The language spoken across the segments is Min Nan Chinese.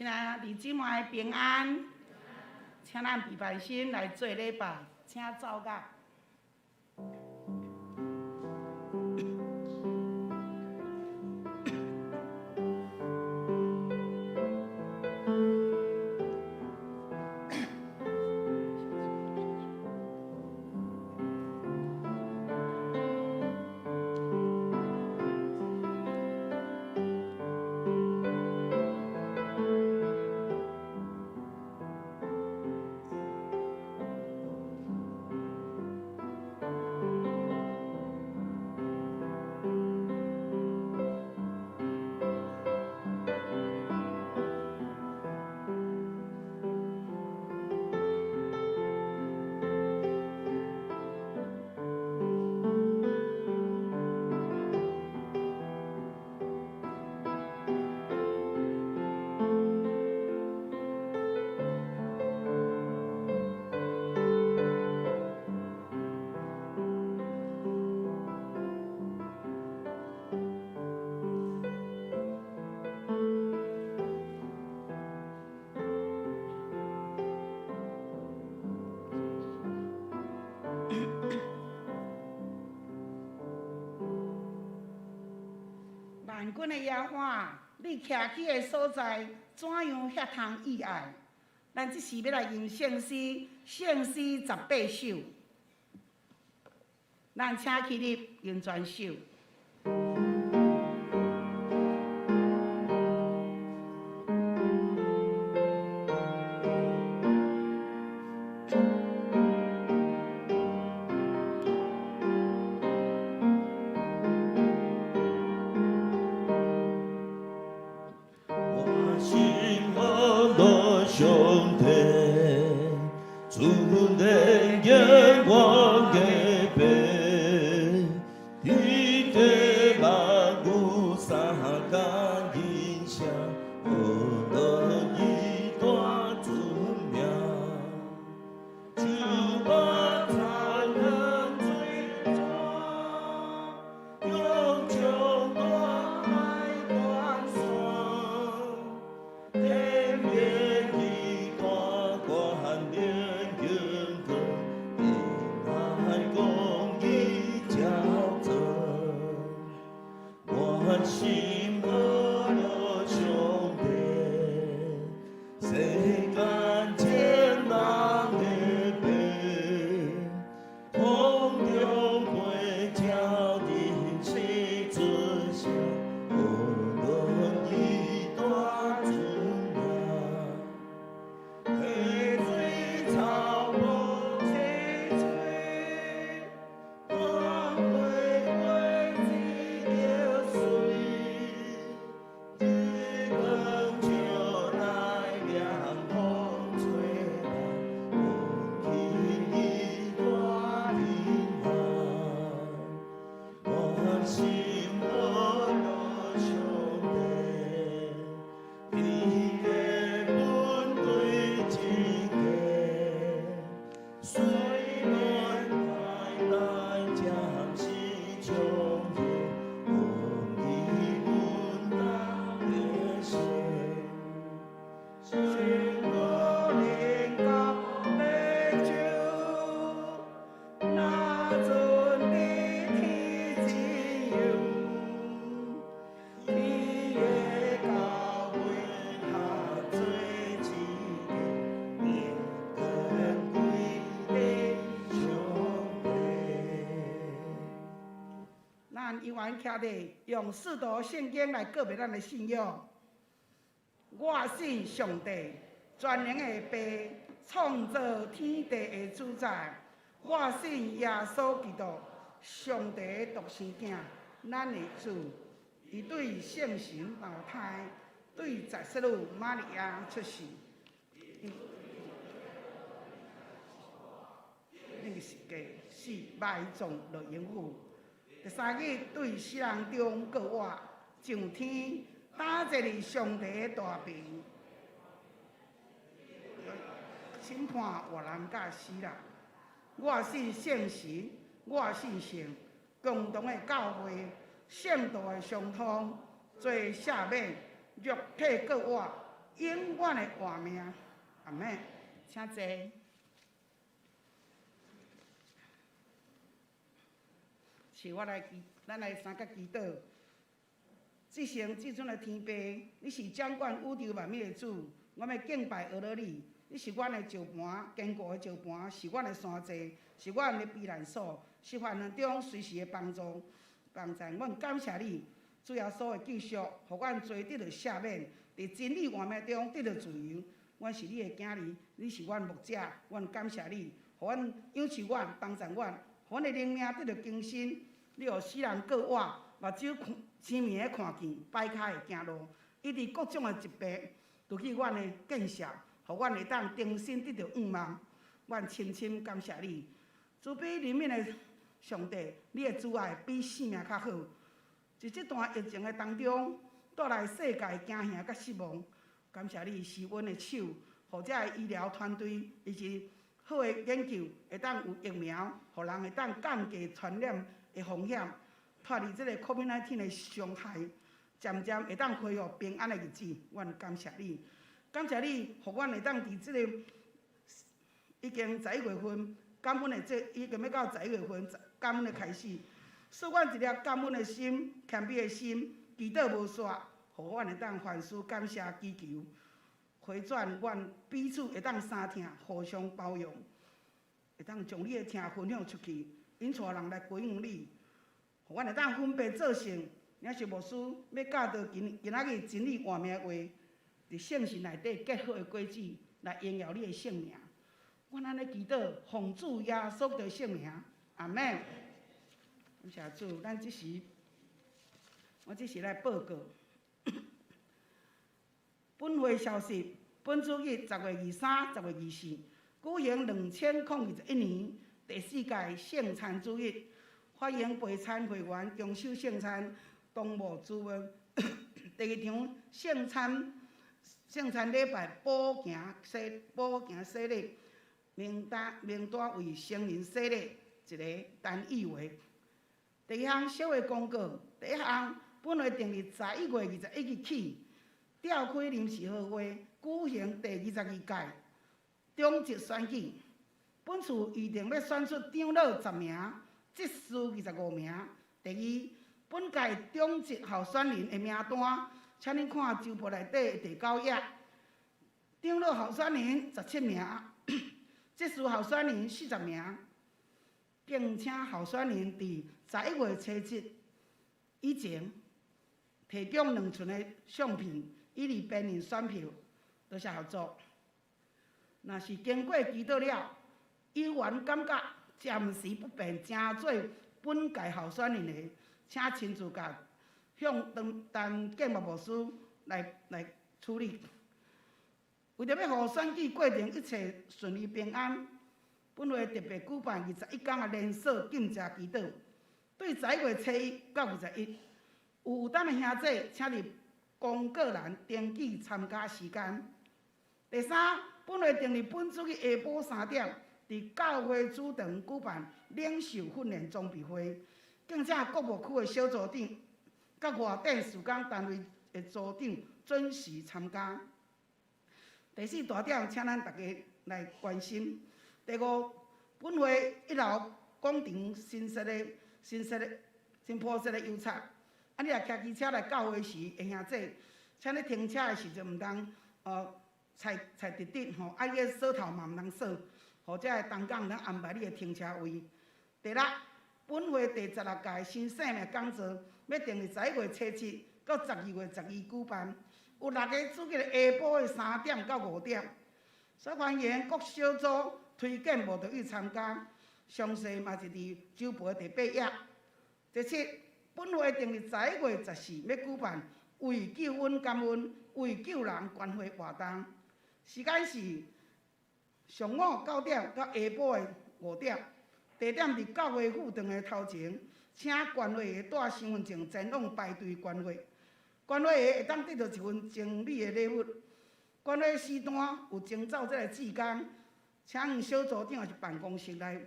親愛弟姊妹平安，請咱備拜心來做禮拜，請奏樂。萬軍的耶和華，你徛起的所在，怎樣遐通意愛？咱這時欲來吟聖詩，聖詩18首。咱請起立，吟全首。我心阿樂上帝，主的眼光的父，天地萬物三更音聲，阿樂伊大尊名，就把殘忍水泉，用將大海關山，天邊的大關連經過，因愛公義矯正。我心阿樂上帝，世間千人的父，空中飛鳥人是出聲，阿樂伊大尊名。溪水草木青翠，花花果子着水，日光照來涼風吹來，空氣伊大平安。我心阿樂上帝，天地本對一家，雖然代代暫時長夜，公義阮當得勝。勝過靈到地球，若准你天自由，天的教會合做一家，永遠歸的上帝。咱猶原徛佇用使徒聖經來告白咱的信仰。我信上帝，全能的父，創造天地的主宰。我信耶穌基督，上帝的獨生囝，咱的主。伊對聖神投胎，對十色女瑪利亞出世。釘十架死埋葬落陰府。第三日對死人中復活，上天，擔坐佇上帝的大爿，審判活人佮死人。我信聖神，我信聖共同的教會，聖徒的相通，罪赦免，肉體復活，永遠的活命。阿們，請坐。是我來祈，咱來三角祈禱。至聖至尊的天父，你是掌管宇宙萬物的主，我欲敬拜阿羅你。你是阮的石磐，堅固的石磐，是阮的山寨，是阮的避難所，是患難中隨時的幫助幫贊。阮感謝你，主耶穌的救贖，予阮罪得著赦免，佇真理活命中得著自由。阮是你的囝兒，你是阮牧者，阮感謝你，予阮養育阮，幫贊阮，予阮的靈命得著更新。你予死人過活，目睭看青明的看見，跛跤會行路，醫治各種的疾病，除去阮的見識，予阮會當重新得著盼望。阮深深感謝你，慈悲憐憫的上帝，你的慈愛比性命較好。佇這段疫情的當中，帶來世界驚嚇佮失望。感謝你施恩的手，予這个醫療團隊以及好的研究，會當有疫苗，予人會當降低傳染的風險，脫離這個 COVID-19 的傷害，漸漸會當恢復平安的日子。阮感謝你，感謝你，予阮會當佇這個已經11月份感恩的這已經欲到十一月份感恩的開始，賜阮一粒感恩的心、謙卑的心，祈禱無煞，予阮會當凡事感謝祈求，回轉阮彼此會當相疼，互相包容，會當將你的疼分享出去，引帶人來歸向你，予阮會當分別做聖。領袖牧師欲教導今今仔日真理活命話，佇聖神內底結好的果子，來榮耀你的聖名。阮按呢祈禱，奉主耶穌的聖名，阿們。感謝主，咱這時，我這時來報告。本會消息：本主日10月23、10月24，舉行2021年第四屆聖餐主日，歡迎陪餐會員共守聖餐，同沐主恩。第二場聖餐聖餐禮拜補行洗補行洗禮名單名單為成人洗禮一个陳義維。第二項小的公告，第一項本會定佇11月21日起，調開臨時合會舉行第22屆長執選舉。本次預定欲選出長老十名，執事25名。第二，本屆長執候選人的名單，請恁看週報內底第九頁。長老候選人17名，執事候選人40名。敬請候選人佇11月初7以前提供兩寸的相片，以利辨認選票。多謝合作。若是經過祈禱了，有緣感覺暫時不便成做本屆候選人的，請親自共向當陳建木牧師來來處理。為著欲予選舉過程一切順利平安，本會特別舉辦21工的連鎖禁食祈禱，對11月初1到21，有負擔的兄弟，請佇公告欄登記參加時間。第三，本會定佇本主日下晡3點，佇教會主堂舉辦領袖訓練裝備會，敬請各牧區的小組長、佮外展事工單位的組長準時參加。第四大點，請咱大家來關心。第五，本會一樓廣場新設的、新設的、新鋪設的油漆。啊，你若騎機車來教會時，會兄弟，請你停車的時陣，毋通踩踩直直吼，啊，你的鎖頭嘛毋通鎖，予這个同工通安排你的停車位。第六，本會第16屆新生命講座，欲定佇11月初7到12月12舉辦，有六个主日下晡的3點到5點，所以歡迎各小組推薦慕道友參加。詳細嘛是佇週報第八頁。第七，本會定佇11月14欲舉辦為救恩感恩、為救人關懷活動，時間是上午9點到下晡的5點，地點佇教會副堂的頭前，請關懷的帶身份證前往排隊關懷。關懷的會當得著一份精美的禮物。關懷時段有徵召這个志工，請向小組長抑是辦公室來。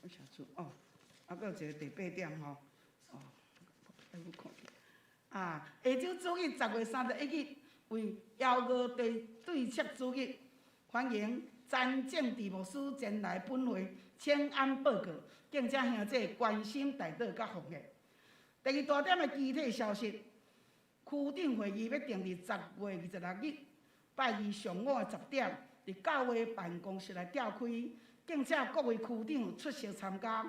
小組哦，啊，閣有一个第八點吼，哦，愛閣看。啊，下晝主日10月31日為枵餓對對策主日，歡迎詹正治牧師前來本會請安報告，敬請兄弟關心代禱佮奉獻。第二大點的具體消息，區長會議欲定佇10月26日拜二上午的10點，佇教會辦公室來召開，敬請各位區長出席參加。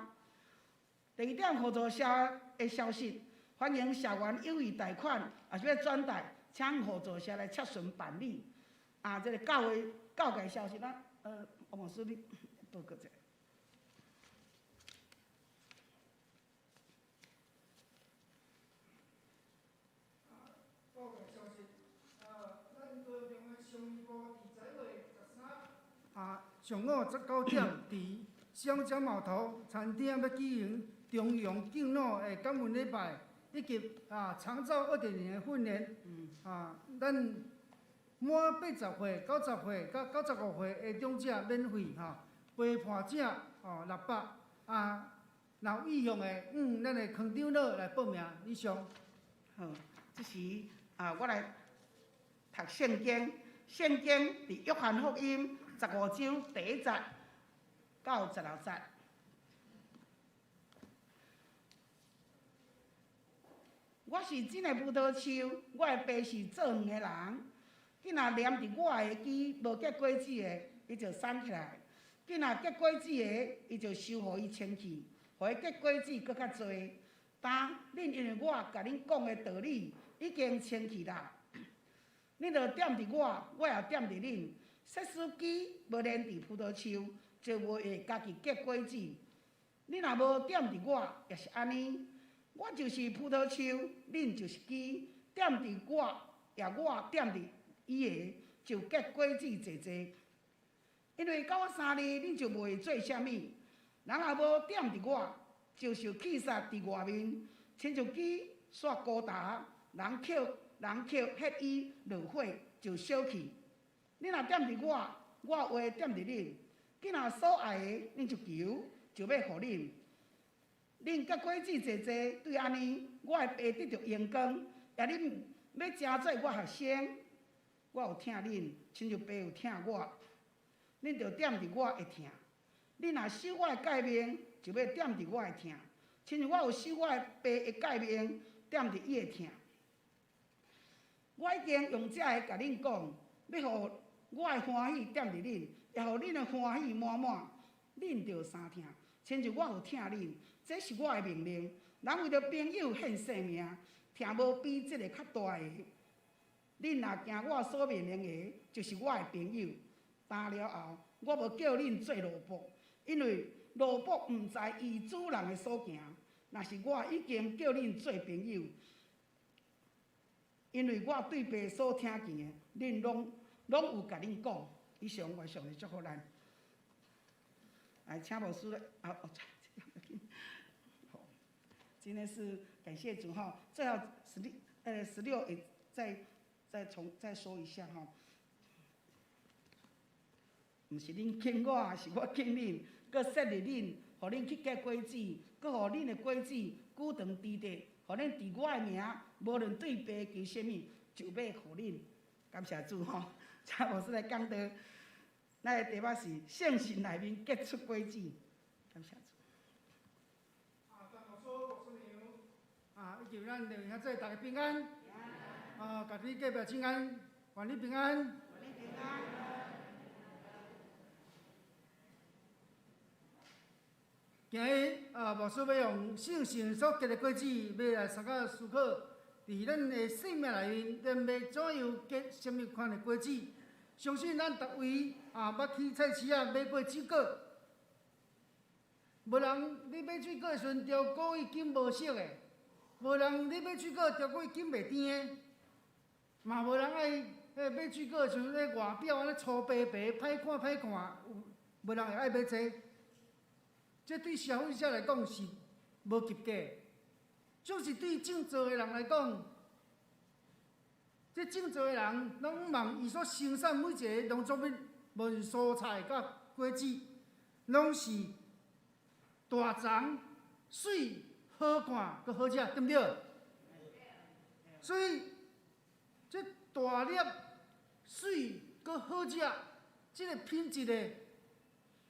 第二點互助社的消息，歡迎社員有意貸款，抑是欲轉貸，請互助社來洽詢辦理。啊，這个教會教界消息，咱王牧師你報告一下。教界消息，咱高中的商業部佇10月13上午9點，佇雙江碼頭餐廳欲舉行重陽敬老的感恩禮拜，以及長照2.0的訓練。咱滿80歲、90歲佮95歲的長者免費吼，陪伴者吼600啊，若有意向的，向咱的康長老來報名。以上。好，這時啊，我來讀聖經。聖經佇約翰福音15章第一節到16節。我是真的葡萄樹，我的爸是造園的人。囝若黏佇我的枝無結果子的，伊就搧起來；囝若結果子的，伊就修予伊清氣，予伊結果子閣較濟。但恁因為我共恁講的道理已經清氣啦。恁著踮佇我，我也踮佇恁。設使枝無連佇葡萄樹，就袂會家己結果子。恁若無踮佇我，也是按呢。我就是葡萄樹，恁就是枝，踮佇我，也我踮佇伊的，就結果子濟濟。因為佮我相離，恁就袂會做啥物。人若無踮佇我，就受棄殺佇外面，親像枝煞孤焦，人抾人抾彼伊落火就燒去。恁若踮佇我，我話踮佇恁，囝若所愛的，恁就求，就欲予恁。恁結果子濟濟，對按呢，我的爸得著榮光，也恁欲成做我學生，我有疼恁，親像爸有疼我。恁著踮佇我會疼。恁若守我的誡命，就欲踮佇我的疼，親像我有守我的爸的誡命，踮佇伊的疼。我已經用這个共恁講，欲予我的歡喜踮佇恁，也予恁的歡喜滿滿。恁著相疼，親像我有疼恁，這是我的命令。人為著朋友獻性命，疼無比這个較大的。恁若行我所命令的，就是我的朋友。焦了後，我無叫恁做奴僕，因為奴僕毋知伊主人的所行。若是我已經叫恁做朋友，因為我對爸所聽見的，恁攏攏有共恁講。以上，願上帝祝福咱。來，請牧師來。啊，哦，好，今天是感謝主哈。最後16也再重再說一下哈。毋是恁揀我，是我揀恁，閣設立恁，予恁去結果子，閣予恁的果子久長持得，予恁佇我的名，無論對爸求啥物，就欲予恁。感謝主吼，請牧師來講道。咱的題目是聖神內面結出果子。感謝主。啊，陳牧師、牧師娘，啊，以及咱兩兄弟大家平安。啊，共你隔壁請安，願你平安。願你平安。今日啊，牧師欲用聖神所結的果子，欲來相佮思考，佇咱的生命內面，咱欲怎樣結啥物款的果子？相信咱逐位啊，捌去菜市仔買過水果，無人你買水果的時陣，著故意揀無熟的；無人你買水果，著故意揀袂甜的；嘛無人愛買水果的時陣，咧外表按呢粗白白，歹看歹看，無人會愛買這個。這對消費者來講是無及格，就是對種作的人來講，這種作的人攏望伊所生產每一个農作物，無論蔬菜佮果子，攏是大叢、媠、好看、閣好食，對毋對？所以這大粒、媠、閣好食，這个品質的，人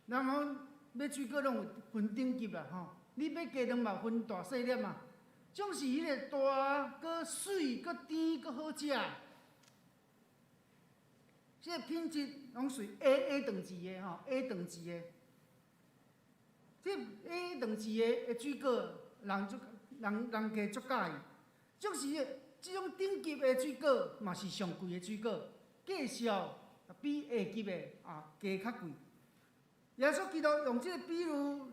講買水果攏有分等級啦吼。你買雞卵嘛分大細粒嘛，總是彼個大、閣媠、閣甜、閣好食。這个品質攏屬於 A 等級的吼，A 等級的。這 A 等級的水果，人足人人家足佮意。總是這種頂級的水果，嘛是上貴的水果，價數比下級的啊加較貴。耶穌基督用這个比喻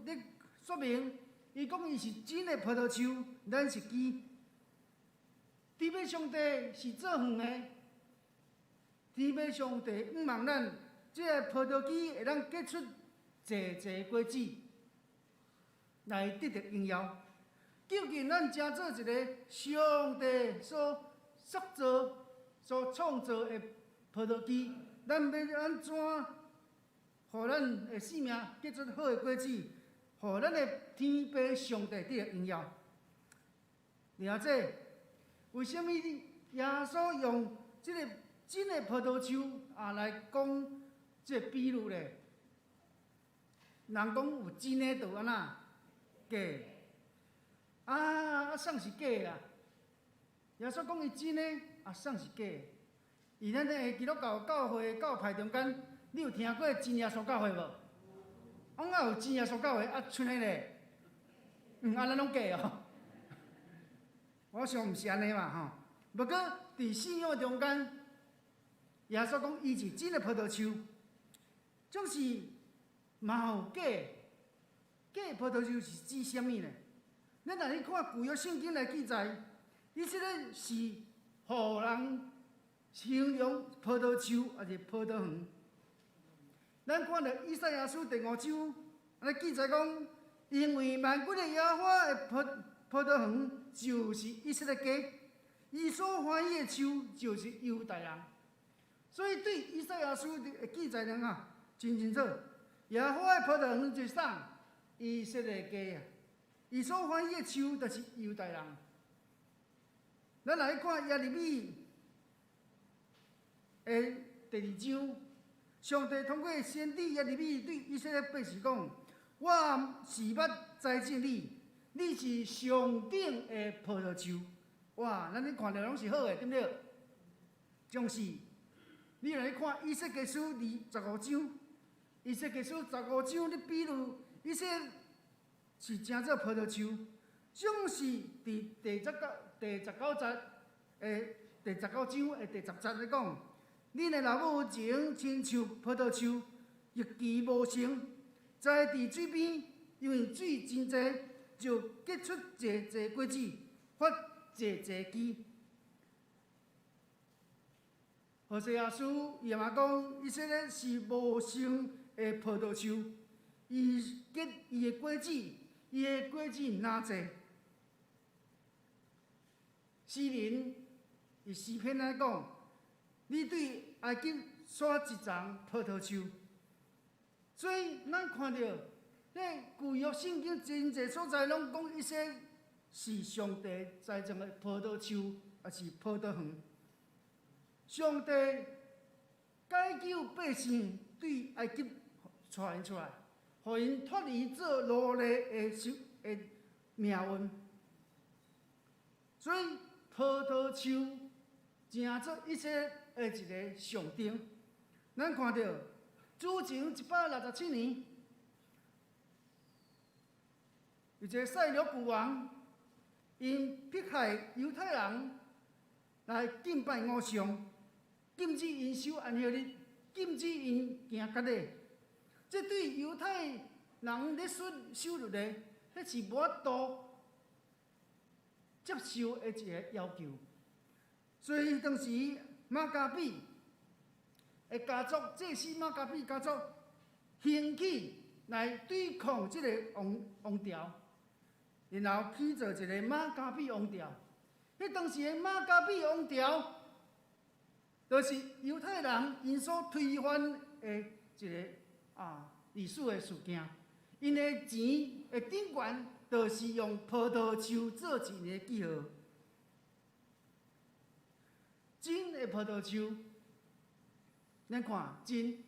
咧說明，伊講伊是真的葡萄樹，咱是枝。天父上帝是做園的，天父上帝向望咱這个葡萄枝會當結出濟濟果子，來得著榮耀。究竟咱成做一个上帝所塑造、所創造的葡萄枝，咱欲按怎，予咱的生命結出好的果子，予咱的天父上帝得著榮耀。了解為啥物耶穌用這个真的葡萄樹啊來講這个比喻咧？人講有真的就按怎假？啊，啥是假啊？耶穌講伊真的，啊，啥是假？佇咱的基督教教會教派中間，你有聽過真耶穌教會無？啊，有真耶穌教會啊，賰彼个？啊，咱攏假哦。我想毋是按呢嘛吼。不過佇信仰中間，耶穌講伊是真的葡萄樹，總是嘛有假。假葡萄樹是指啥物呢？咱若去看舊約聖經來記載，伊這个是予人形容葡萄樹抑是葡萄園。咱看著以賽亞書第五章，按呢記載講，因為萬軍的耶和華的葡萄園就是以色列家，伊所歡喜的樹就是猶大人。所以對以賽亞書的記載人啊，真清楚，耶和華的葡萄園就是啥？以色列家啊，伊所歡喜的樹就是猶大人。咱來看耶利米的第二章，上帝通過先知耶利米對以色列百姓講：我是捌栽種你，你是上頂的葡萄樹。哇，咱咧看著攏是好的，對毋對？總是，你來看以西結書25章，以西結書十五章咧比喻，以色列是成做葡萄樹，總是佇第十九節的第19章的第10節咧講，恁的老母前親像葡萄樹，極其茂盛，栽佇水邊，因為水真濟，就結出濟濟果子，發濟濟枝。何西阿書伊嘛講，以色列是茂盛的葡萄樹，伊結伊的果子，伊的果子若濟。詩人佇詩篇來講，你對埃及徙一叢葡萄樹，所以咱看著，這舊約聖經真濟所在攏講以色列是上帝栽種的葡萄樹，抑是葡萄園。上帝解救百姓對埃及帶𪜶出來，予𪜶脫離做奴隸的受的命運。所以葡萄樹成做以色列的一个象徵。咱看著主前167年，有一个賽羅國王，𪜶迫害猶太人來敬拜偶像，禁止𪜶守安息日，禁止𪜶行割禮。這對猶太人咧守守律的，彼是無法度接受的一个要求。所以當時馬加比的家族，祭司馬加比家族興起來對抗這个王朝，然後起造一个馬加比王朝。彼當時的馬加比王朝，就是猶太人𪜶所推翻的一个歷史的事件。𪜶的錢的頂懸，就是用葡萄樹做一个記號。真的葡萄樹，咱看真，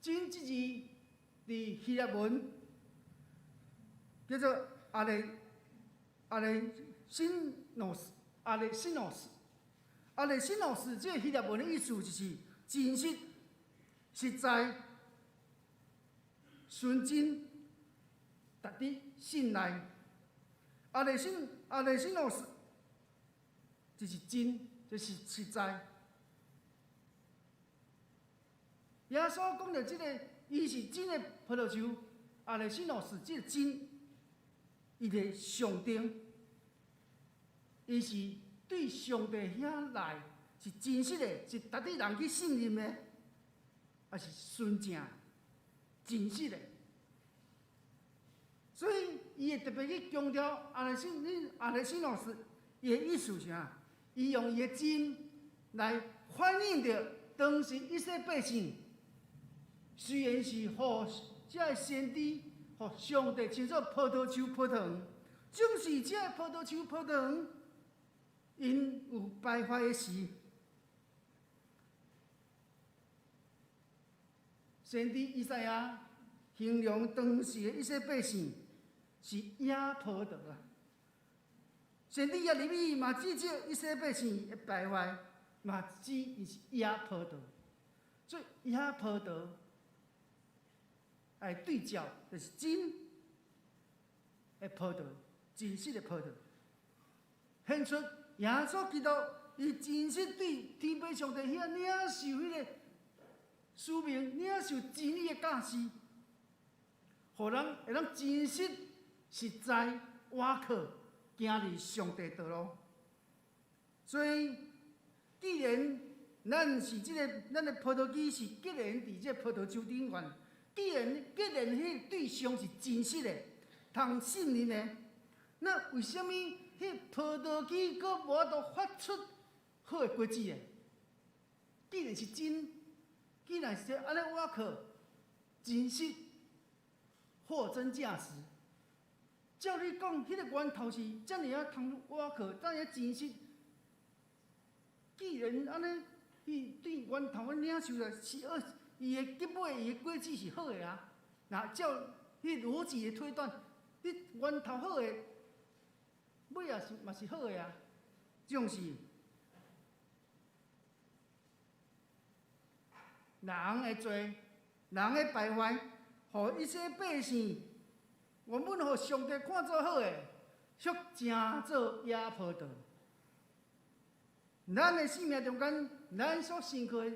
真這字佇希臘文叫做 ἀληθινός ἀληθινός ἀληθινός，這個希臘文的意思就是真實、實在、純真、值得信賴。ἀληθι ἀληθινός 就是真，就是實在。耶穌講著這個，伊是真的葡萄樹，ἀληθινός 這個真，伊的象徵，伊是對上帝遐來是真實的，是值得人去信任的，也是純正、真實的。所以，伊會特別去強調 ἀληθι ἀληθινός，伊的意思是啥？伊用伊的真來反映著當時以色列百姓，雖然是予這个先知，予上帝稱做葡萄樹葡萄園，正是這个葡萄樹葡萄園，𪜶有敗壞的時，先知以賽亞形容當時的以色列百姓是野葡萄啊。先知耶利米嘛指責以色列百姓的敗壞，嘛指𪜶是野葡萄，所以野葡萄來對照就是真的葡萄，真實的葡萄，顯出耶穌基督伊真實對天父上帝遐領受彼個使命，領受真理的教示，予人會當真實實在倚靠行佇上帝道路。所以，既然咱是這個，咱的葡萄枝是結連佇這個葡萄樹頂懸，既然彼個對象是真實的，通信任的，那為啥物彼葡萄枝閣無法度發出好的果子呢？既然是真，既然是按呢倚靠真實，貨真價實。照你講，彼個源頭是遮爾仔通倚靠，遮爾真實。既然按呢，伊對源頭領受來是好，伊的結尾，伊的果子是好的啊。若照彼邏輯的推斷，你源頭好的，尾也是嘛是好的啊。這種是人的罪，人的敗壞，予以色列百姓原本予上帝看做好的，卻成做野葡萄。咱的生命中間，咱所信靠的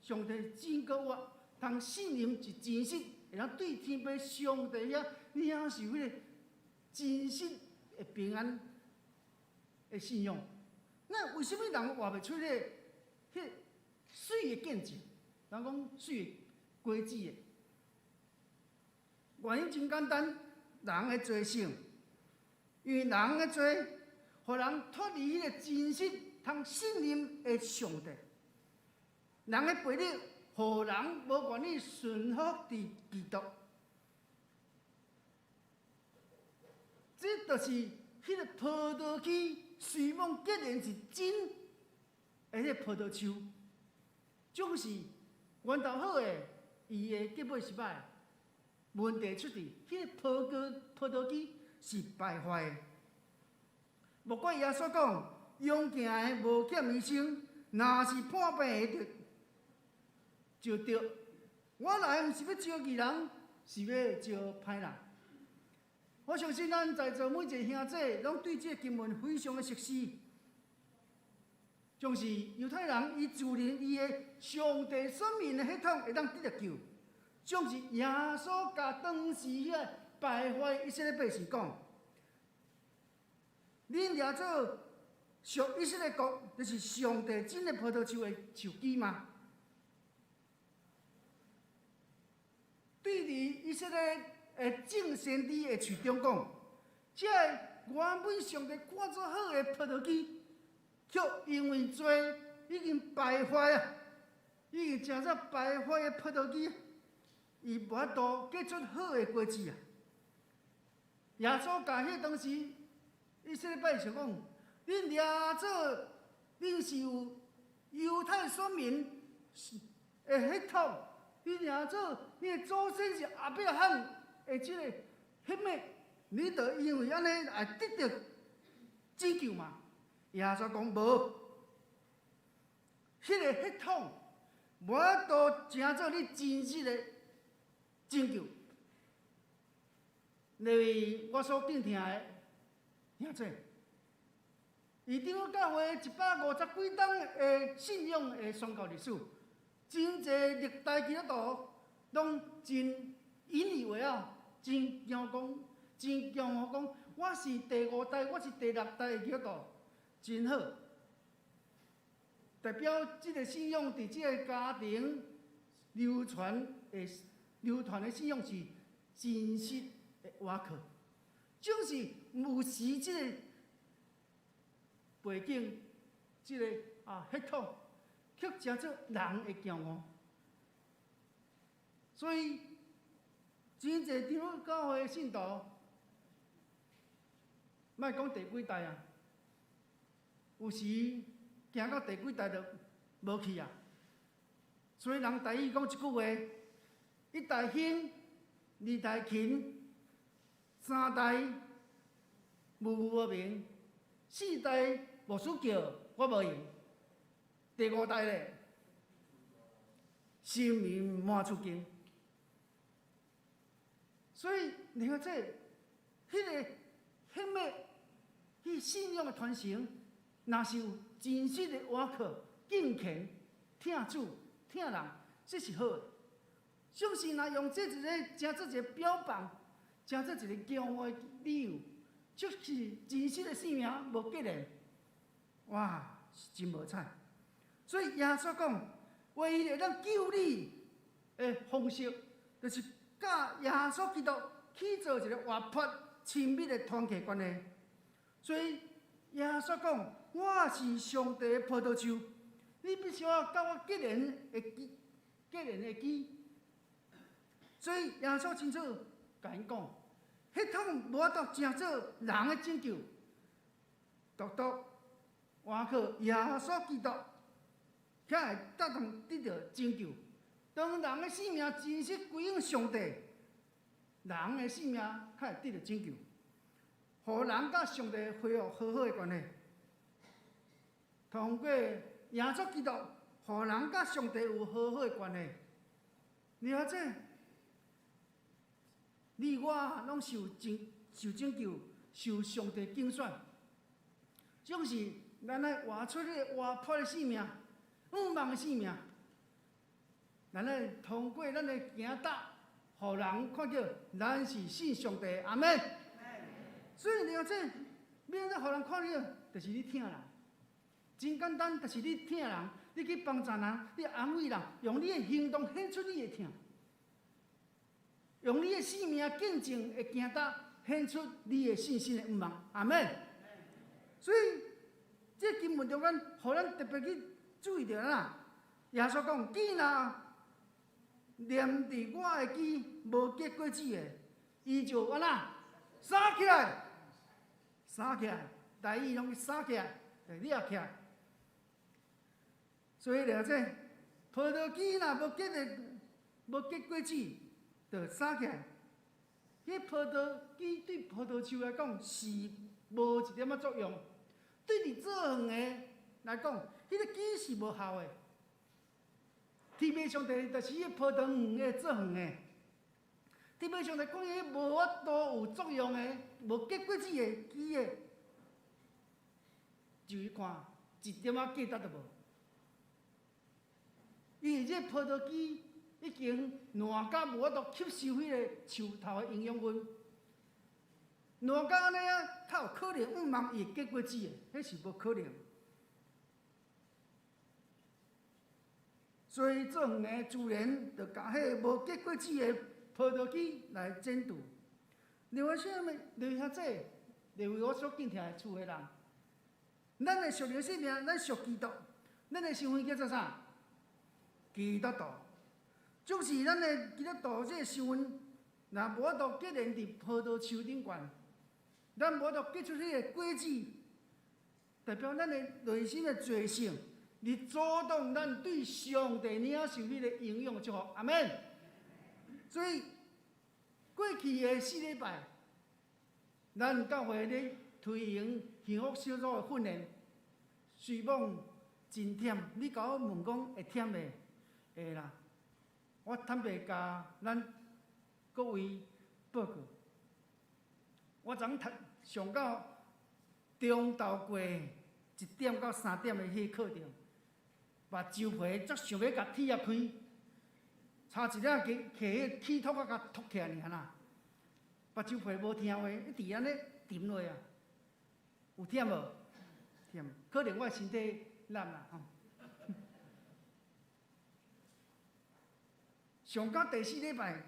上帝真閣活，通信任是真實，會當對天父上帝遐領受彼個真實的平安的信仰。那為啥物人活袂出彼個媠的見證？人講媠的果子的原因真簡單，人的罪性，因為人的罪，予人脫離彼個真實通信任的上帝。人的悖逆，予人無願意順服佇基督。這就是彼個葡萄枝，雖罔結連是真的彼個葡萄樹，總是源頭好的，伊的結尾是歹。問題出佇彼個葡萄枝是敗壞的。莫怪耶穌講，勇健的無欠醫生，若是破病的就對。我來毋是欲召義人，是欲召歹人。我相信咱在座每一个兄弟，攏對這个經文非常的熟悉。就是猶太人，伊自認伊的上帝選民的血統會當得著救，總是耶穌共當時彼个敗壞以色列百姓講：恁掠做屬以色列國，就是上帝真的葡萄樹的樹枝嗎？對佇以色列的眾先知的喙中講，這个原本上帝看做好的葡萄枝，卻因為罪已經敗壞啊！已經成做敗壞的葡萄枝，伊無法度結出好的果子啊！耶穌共彼當時以色列百姓講：恁恁掠做恁是有猶太選民的血統，你掠做你的祖先是亞伯拉罕的這个血脈，你就因為按呢來得著拯救嗎？耶穌講無，彼个血統無法度成做你真實的拯救。例如我所敬疼的兄弟，伊長老教會150幾冬的信仰的宣教歷史，真濟歷代基督徒攏真引以為傲，真驕講，真驕傲講，我是第五代，我是第六代的基督徒，真好。代表這个信仰佇這个家庭流傳的信仰是真實的倚靠，總是有時這个背景，這个血統，卻成做人的驕傲。所以，真濟長老教會的信徒，莫講第幾代啊，有時行到第幾代就無去啊。所以人台語講一句話：一代興，二代勤，三代無無明，四代牧師叫我無閒，第五代咧，心靈滿出經。所以你看這，彼个血脈，彼信仰的傳承，若是有真實的倚靠、敬虔、疼主、疼人，這是好的。相信若用這一个成做一个標榜，成做一个驕傲的理由，就是真實的生命無結連，哇，是真無彩。所以耶穌講，唯一會當救你的方式，就是佮耶穌基督去做一个活潑、親密的團契關係。所以耶穌講，我是上帝的葡萄樹，你必須要佮我結連的枝，結連的枝。所以耶穌清楚共𪜶講，血統無法度成做人的拯救，獨獨倚靠耶穌基督，才會當得著拯救。當人的生命真實歸向上帝，人的生命才會得著拯救，予人佮上帝恢復和好的關係。通過耶穌基督，予人佮上帝有和好的關係。你看這，你我攏受拯救，受上帝揀選，總是咱愛活出彼个活潑的生命，向望的生命。咱愛通過咱的行踏，予人看著咱是信上帝，阿們。所以你看這，欲按怎予人看著，就是你疼人，真簡單，就是你疼人，你去幫助人，你安慰人，用你的行動顯出你的疼，用你的生命見證的行踏顯出你的信心的向望，阿們。所以這經文中間，予咱特別去注意著啦。耶穌講：枝若黏佇我的枝無結果子的，伊就按怎捎起來，捎起來，台語攏捎起來，掠起來。所以了這葡萄枝若無結果子，就捎起來。彼葡萄枝對葡萄樹來講是無一點仔作用，對佇做園的來講，彼个枝是無效的。天父上帝就是彼葡萄園的做園的，天父上帝講彼無法度有作用的、無結果子的枝的，就去看一點仔價值都無。因為這葡萄枝已經爛甲無法度吸收彼个樹頭的營養分，爛甲按呢啊，較有可能向望伊會結果子的，彼是無可能。所以做園的自然就共彼个無結果子的葡萄枝來剪除。另外啥物？另外這，另外我所敬疼的厝的人，咱的屬靈生命，咱屬基督，咱的身份叫做啥？基督徒。總是咱的基督徒這个身份，若無法度結連佇葡萄樹頂懸，咱無法度結出彼个果子，代表咱的內心的罪性，來阻擋咱對上帝領受彼個營養祝福。阿們。所以過去的四禮拜，咱教會咧推行幸福小組的訓練，雖罔真忝。你共我問講會忝袂？會啦。我坦白共咱各位報告，我昨昏上到中晝過1點到3點的彼個課程，目睭皮足想欲共鐵仔開，差一點去摕彼個氣托仔共托起來爾啦。目睭皮無聽話，一直按呢沉落啊，有忝無？忝，可能我的身體懶啦吼。上到第四禮拜，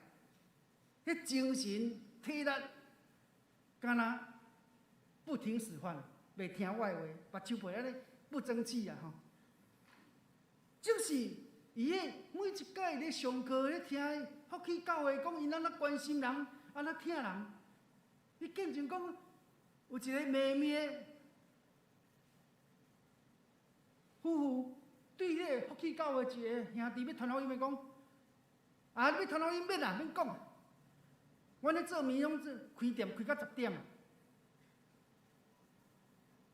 彼精神體力，敢若不聽使喚，袂聽我的話，目睭皮按呢不爭氣啊吼。就是伊彼每一擺咧上課咧聽福氣教會講，𪜶按怎關心人，按怎疼人。伊見證講有一個妹妹夫婦對彼個福氣教會一个兄弟欲傳福音的講，啊，你欲傳福音免啦，免講。阮咧做麵攏做開店開到十點。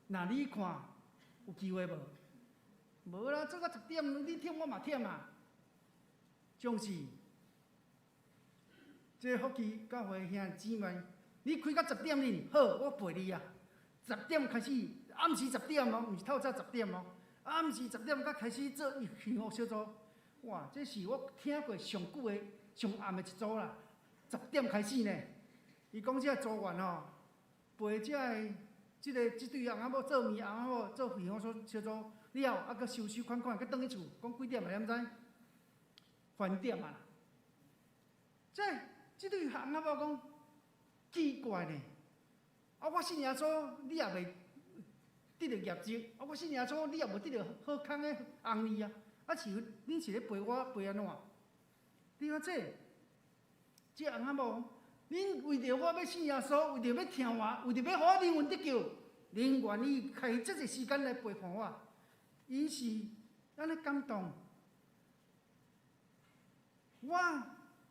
若你看有機會無？無啦，做到十點，你忝我嘛忝啊。總是，這個福氣教會兄弟姊妹，你開到十點哩，好，我陪你啊。十點開始，暗時十點哦，毋是透早十點哦。暗時十點才開始做幸福小組。哇，這是我聽過上久的、上暗的一組啦。十點開始呢，伊講這個組員吼，陪這个、這个、這對翁仔某做麵，翁仔某做幸福小小組了，啊，閣收收款款，閣轉去厝，講幾點啊？你毋知？翻點啊！這這對翁仔某講奇怪呢，啊，我信耶穌，你也袂得著業績，啊，我信耶穌，你也無得著好康的紅利啊！啊是，恁是咧陪我陪按怎？你看這，這翁仔某，恁為著我欲信耶穌，為著欲聽話，為著欲予我靈魂得救，恁願意開這濟時間來陪伴我？伊是按呢感動。我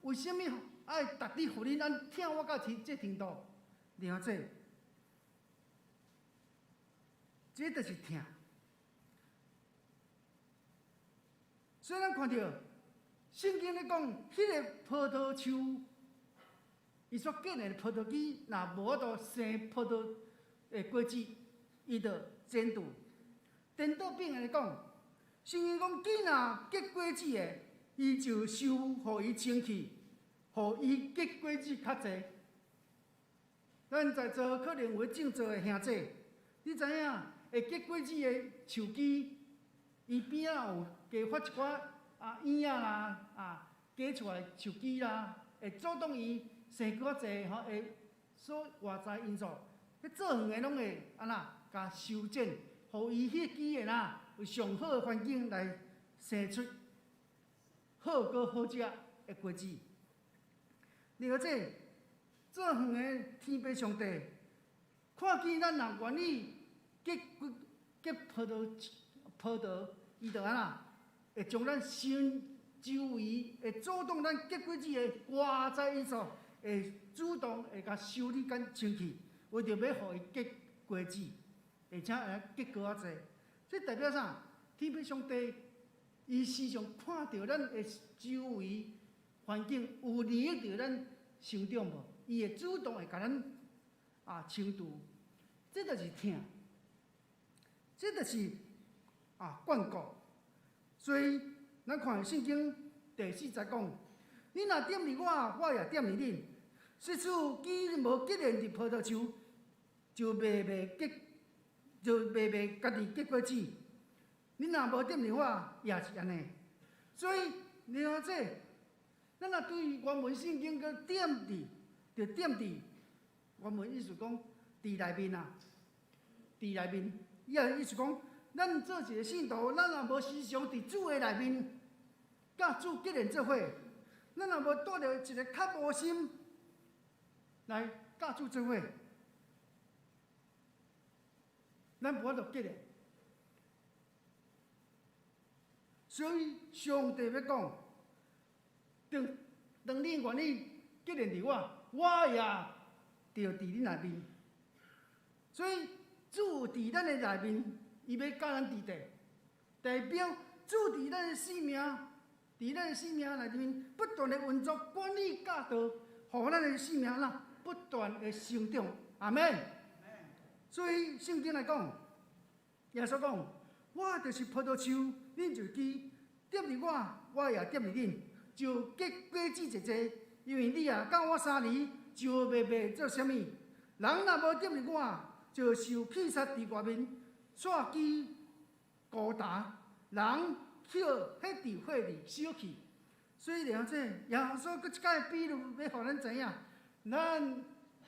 為啥物愛逐日予恁按疼我到這程度？你看這，這就是疼。所以咱看著聖經咧講，彼个葡萄樹，伊所結的葡萄枝，若無法度生葡萄的果子，伊就剪除。顛倒反來講，聖經講，枝若結果子的，伊就收予伊清氣，予伊結果子較濟。咱在座可能有種植的兄弟，你知影會結果子的樹枝，伊邊仔有加發一寡啊葉仔啦，啊加出來樹枝啦，會阻擋伊生閣較濟吼，會所外在因素，彼做園的攏會按怎共修剪，予伊彼枝會哪有上好的環境來生出好閣好食的果子。另外，這做園的天父上帝，看見咱若願意結果結葡萄葡萄，伊就按怎會將咱身周圍會阻擋咱結果子的外在因素，會主動會共修理甲清氣，為著欲予伊結果子，而且會結閣較濟。這代表啥？天父上帝伊時常看著咱的周圍環境有利益著咱成長無？伊會主動會共咱啊清除，這就是疼，這就是啊眷顧。所以咱看聖經第四節講：恁若踮佇我，我也踮佇恁。這樹枝無結連佇葡萄樹，就袂袂結，就袂袂家己結果子。恁若無踮佇我，也是按呢。所以你看這，咱若對原文聖經閣踮佇，就踮佇原文意思講，佇內面啊，佇內面，伊也意思講，咱做一个信徒，咱若無時常佇主的內面，佮主結連做伙，咱若無帶著一个渴慕心來佮主做伙，咱無法度結連。所以上帝欲講，當當恁願意結連佇我，我也著佇恁內面。所以主佇咱的內面，伊欲佮咱佇佇，代表主佇咱的生命，佇咱的生命內面不斷的運作、管理、教導，予咱的生命啦不斷的成長。阿門。所以聖經來講，耶穌講：我就是葡萄樹，恁就是枝，踮佇我，我也踮佇恁，就結果子濟濟。因為你若佮我相離，就袂袂做啥物。人若無踮佇我，就受棄殺佇外面，煞枝孤焦，人抾彼佇火裡燒去。所以了這耶穌閣一擺比喻，欲予咱知影，咱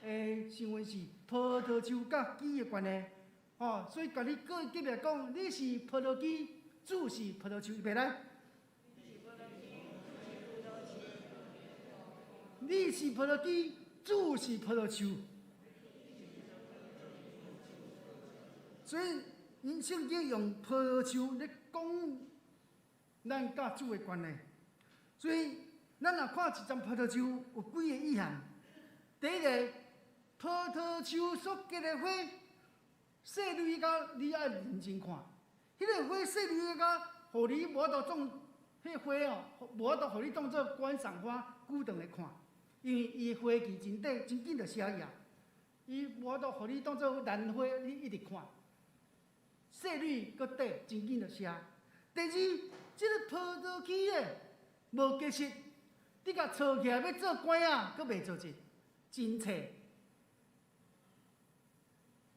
的身份是葡萄樹佮枝的關係。吼，所以共你閣隔壁講，你是葡萄枝，主是葡萄樹，預備來。你是葡萄枝，主是葡萄樹。所以，𪜶聖經用葡萄樹咧講咱佮主的關係。所以，咱若看一叢葡萄樹，有幾個意涵。第一个，葡萄樹所結的花，細蕊甲你愛認真看。彼個花細蕊甲，予你無法度種，彼花哦，無法度予你當做觀賞花，久長來看。因為伊花期真短，真緊就謝去啊。伊無法度予你當做蘭花，你一直看。細蕊閣短，真緊就謝。第二，這个葡萄枝的無結實，你共鋤起來欲做拐仔，閣袂做質，真脆。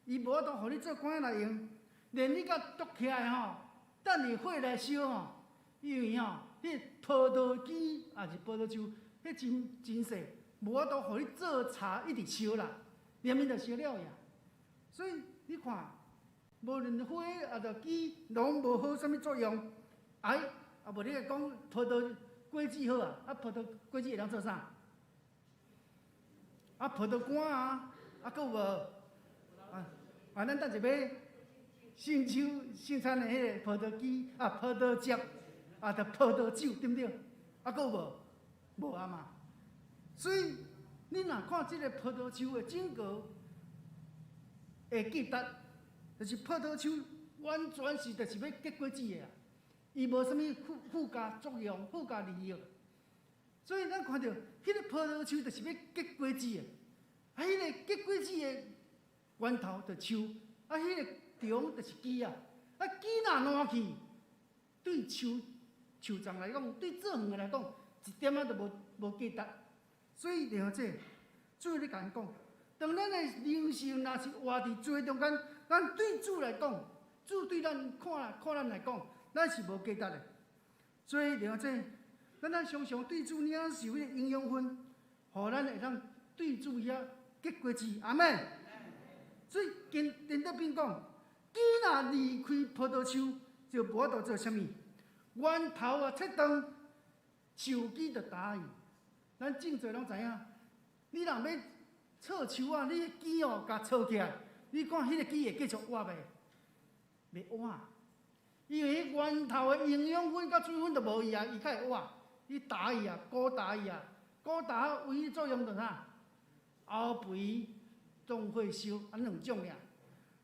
伊無法度予你做拐仔來用，連你共剁起來吼，等伊火來燒吼，因為吼，彼葡萄枝抑是葡萄樹，彼真真細，無法度予你做柴一直燒啦，連面就燒了去啊。所以你看，無論花抑著枝，攏無好啥物作用。哎，啊無你講葡萄果子好啊，啊葡萄果子會當做啥？啊葡萄乾啊，啊閣有無？啊啊，咱等一欲聖秋聖餐的彼个葡萄枝啊，葡萄汁啊，著葡萄酒，對毋對？啊閣有無？無啊嘛。所以你若看這个葡萄樹的整個的價值，就是葡萄樹完全是就是欲結果子的啊，伊無啥物附附加作用、附加利益。所以咱看著彼个葡萄樹就是欲結果子的，啊，彼個結果子的源頭就樹，啊，彼个蟲就是枝啊，啊，枝若爛去，對樹樹叢來講，對做園的來講，一點仔都無無價值。所以了這，主咧共咱講，當咱的靈性若是活佇罪中間，咱對主來講，主對咱看看咱來講，咱是無價值的。所以了這，咱愛常常對主領受彼個營養分，予咱會當對主遐結果子。阿門。所以經典頂邊講，枝若離開葡萄樹，就無法度做啥物。源頭若切斷，樹枝就焦去。咱種濟攏知影，你若欲鋤樹仔，你枝哦，共鋤起來，你看彼个枝會繼續活袂？袂活，因為彼源頭的營養分佮水分都無去啊，伊較會活。你焦去啊，枯焦去啊，枯焦唯一作用就啥？沤肥、當火燒，按呢兩種爾。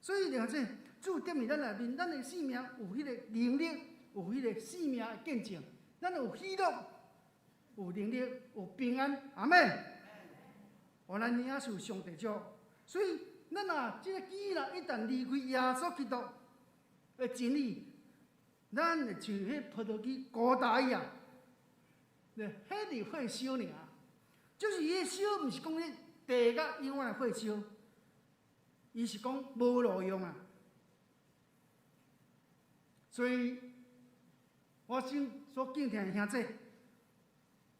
所以了這主踮佇咱內面，咱的生命有彼个能力，有彼个生命的見證，咱有喜樂，有能力，有平安，阿門。予咱領受上帝祝福。所以，咱若這个枝若一旦離開耶穌基督的真理，咱會像彼葡萄枝孤焦去啊，彼佇火燒爾。就是伊燒，毋是講你地甲永遠的火燒，伊是講無路用啊。所以，我先所敬聽的兄弟，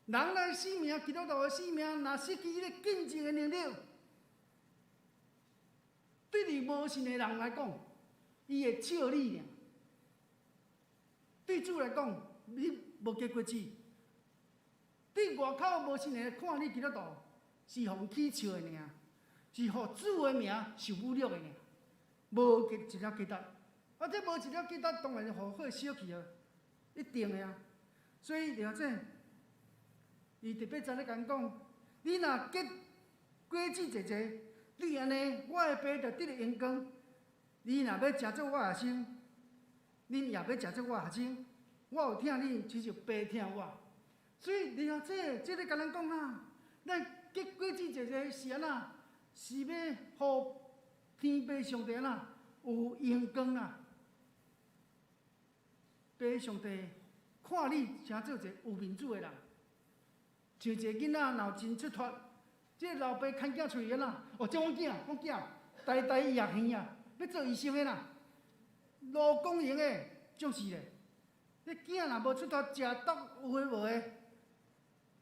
人的生命，基督徒的生命，若失去彼个見證的能力，對你無信的人來講，伊會笑你爾。對主來講，你無結果子；對外口無信的看你基督徒，是予人取笑的爾，是予主的名受侮辱的爾，無結一粒價值。啊，這無一粒價值，當然予火燒去啊！一定的啊。所以了解，伊特別在咧共講，你若結果子濟濟，你按呢，我的爸就得著榮光。你若欲成做我學生，恁也欲成做我學生，我有疼恁，親像爸疼我。所以了解，這個共咱講啊，咱結果子濟濟是按怎？是欲予天父上帝按怎有榮光啊？父上帝看你成做一個有面子的人，像一個囡仔若有真出脫，這個老爸牽囝出去按怎？哦，這阮囝，阮囝，代代伊也耳啊，欲做醫生的啦，勞工型的，就是咧。你囝若無出脫，食毒有的無的，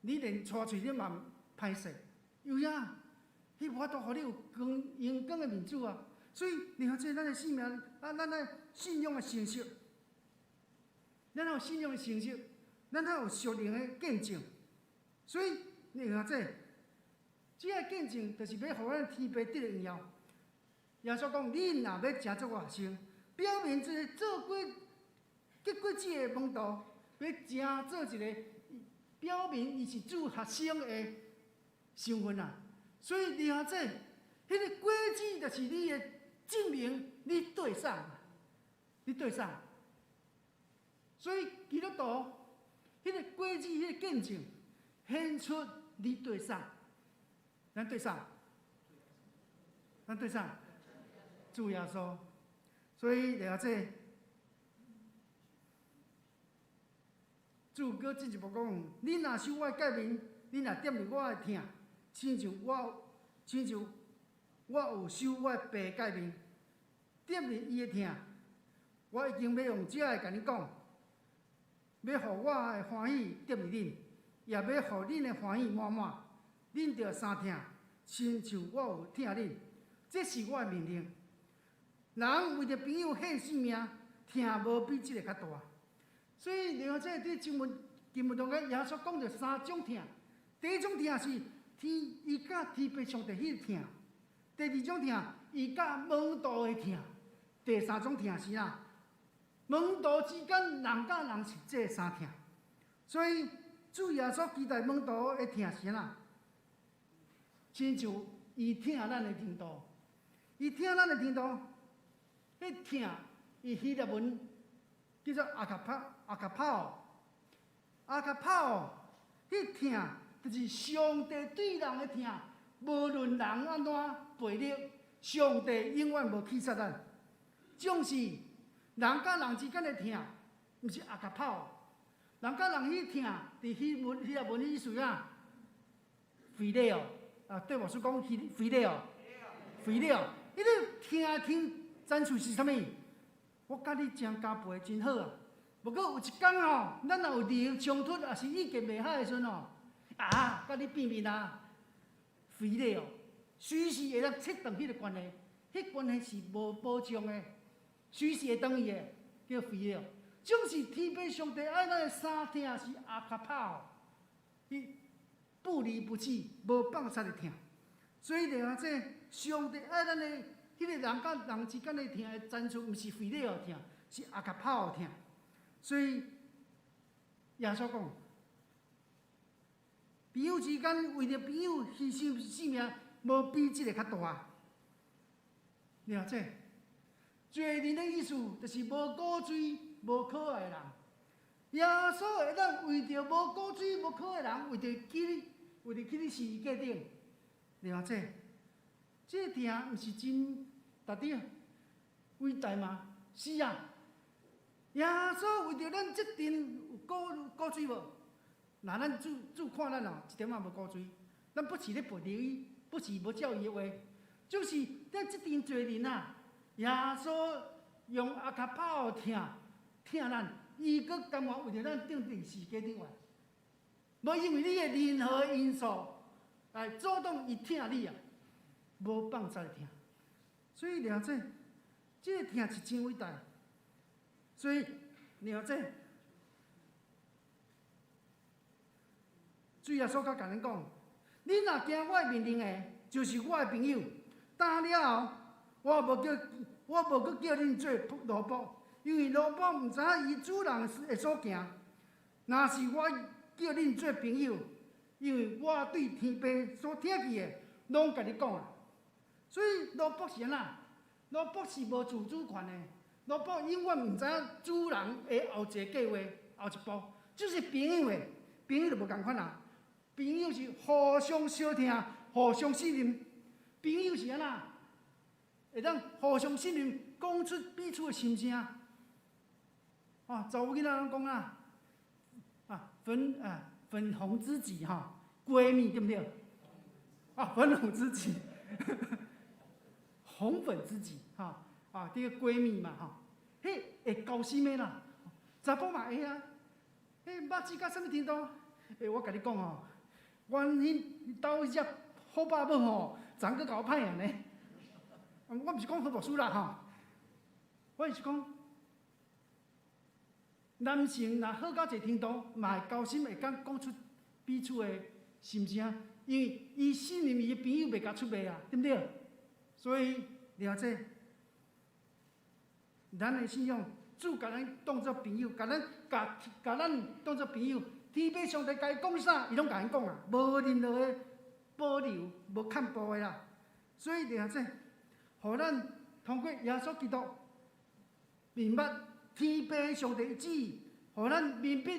你連帶出去你嘛歹勢，有影？彼無法度予你有光榮光的面子啊！所以，你看這咱的生命，啊，咱的信仰的成熟，咱有信仰的成熟，咱還有屬靈的見證。所以，你看這，這个見證就是欲予咱天父得榮耀。耶穌講：恁若欲成做我學生，表明這个做果結果子的門徒，欲成做一个表明伊是主學生的身份啊！所以你看這，彼个果子就是你的證明，你對啥？你對啥？所以基督徒，彼个果子，彼个見證，顯出你對啥？咱對啥？咱對啥？主耶穌。所以你看這，主閣進一步講：恁若守我的誡命，恁若踮佇我的疼。親像我有守我爸誡命，踮佇伊的疼，我已經欲用這个共恁講，欲予我的歡喜踮佇恁，也欲予恁的歡喜滿滿。恁著相疼，親像我有疼恁，這是我的命令。人為著朋友獻性命，疼無比這个較大。所以，你看這佇經文中間，耶穌講著三種疼。第一種疼是天伊佮天父上帝彼个疼；第二種疼，伊佮門徒的疼；第三種疼是啥？門徒之間人佮人是這三疼。所以主耶穌期待門徒的疼是啥？親像伊疼咱的程度，伊疼咱的程度，彼疼伊希臘文叫做 ἀγαπ ἀγαπάω ἀγαπάω，彼疼就是上帝對人的疼，無論人按怎背逆，上帝永遠無棄殺咱。總是人佮人之間的疼，毋是 ἀγαπάω，人佮人彼疼，佇希臘文意思啊，φιλέω 啊，對牧師講 φιλέω，φιλέω，彼个疼疼展示是啥物？我佮你真交陪真好啊，無過有一工吼，咱若有利益衝突，抑是意見袂合的時陣吼，啊，佮你變面啊，φιλέω，隨時會當切斷彼個關係，彼關係是無保障的，隨時會斷去的，叫 φιλέω。總是天父上帝愛咱的三疼是 ἀγαπάω，伊不離不棄、無放殺的疼。所以就講這上帝愛咱的彼个人佮人之間的疼的展示，毋是 φιλέω 疼，是 ἀγαπάω 疼。所以耶穌講，朋友之間為著朋友犧牲性命，無比這個較大。了解？罪人的意思就是無骨髓、無可愛的人。耶穌會當為著無骨髓、無可愛的人，為著去十字架頂。了解？這個疼毋是真值得偉大嗎？是啊。耶穌為著咱這陣有骨髓無？若咱主主看咱哦，一點仔無骨髓，咱不是咧背離伊，不是無照伊的話，就是咱這陣罪人啊！耶穌用 ἀγαπάω 疼疼咱，伊閣甘願為著咱釘佇十字架頂懸，無因為你的任何因素來阻擋伊疼你啊，無放殺的疼。所以了解，這個疼是真偉大。所以了解，主耶穌閣共恁講：恁若行我的命令的，就是我的朋友。今了後，我無閣叫恁做奴僕，因為奴僕毋知影伊主人會所行。若是我叫恁做朋友，因為我對天父所聽見的，攏共你講啊。所以奴僕是按怎？奴僕是無自主權的，奴僕永遠毋知影主人的後一个計劃、後一步。就是朋友的，朋友就無仝款啊。朋友是互相相疼、互相信任。朋友是按怎？會當互相信任，講出彼此的心聲。啊，查某囡仔攏講啊，啊粉啊粉紅知己吼，閨蜜對毋對？啊，粉紅知己，紅粉知己，吼啊，這个閨蜜嘛吼，彼會交心的啦，查埔嘛會啊，彼肉質到啥物程度？欸，我共你講吼，阮彼兜彼隻虎爸母吼，昨閣共我歹按呢。我毋是講何牧師啦吼，我是講男性若好到一個程度，嘛會交心，會當講出彼此的心聲，因為伊信任伊的朋友袂共出賣啊，對毋對？所以了解，咱的信仰，主共咱當做朋友，共咱共共咱當做朋友，天父上帝共伊講啥，伊攏共咱講啊，無任何的保留，無崁步的啦。所以了解，予咱通過耶穌基督明白天父上帝的旨意，予咱明白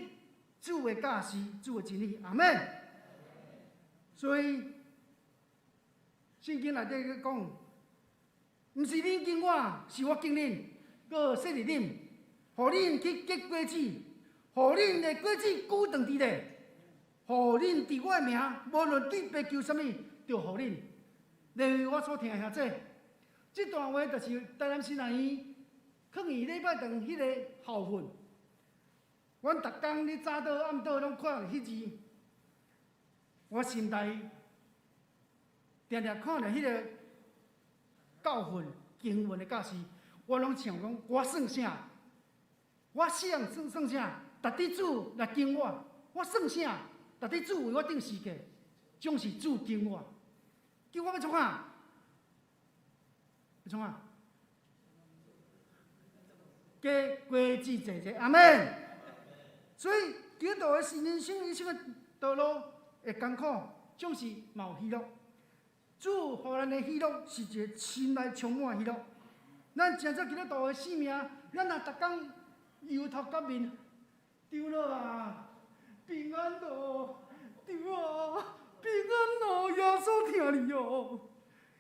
主的教示、主的真理。阿們。所以聖經內底閣講，毋是恁敬我，是我敬恁，閣設立恁，予恁去結果子，予恁的果子久長佇咧，予恁佇我的名，無論對父求啥物，就予恁。例如我所聽的兄姐，這段話就是台南新南醫囥佇禮拜堂彼個校訓。阮逐工咧早禱暗禱攏看著彼字，我心內定定看著彼個教訓經文的教示，我攏想講，我算啥？我算算算啥？值得主來敬我，我算啥？值得主為我釘十字架，總是主敬我。叫我欲創啥？欲創啥？結果子濟濟，阿們。所以基督徒的人生一生的道路會艱苦，總是嘛有喜樂。主予咱的喜樂是一個心內充滿喜樂。咱成做基督徒的生命，咱若逐工憂頭結面，長老啊，平安哦，長啊，平安哦，耶穌疼你哦，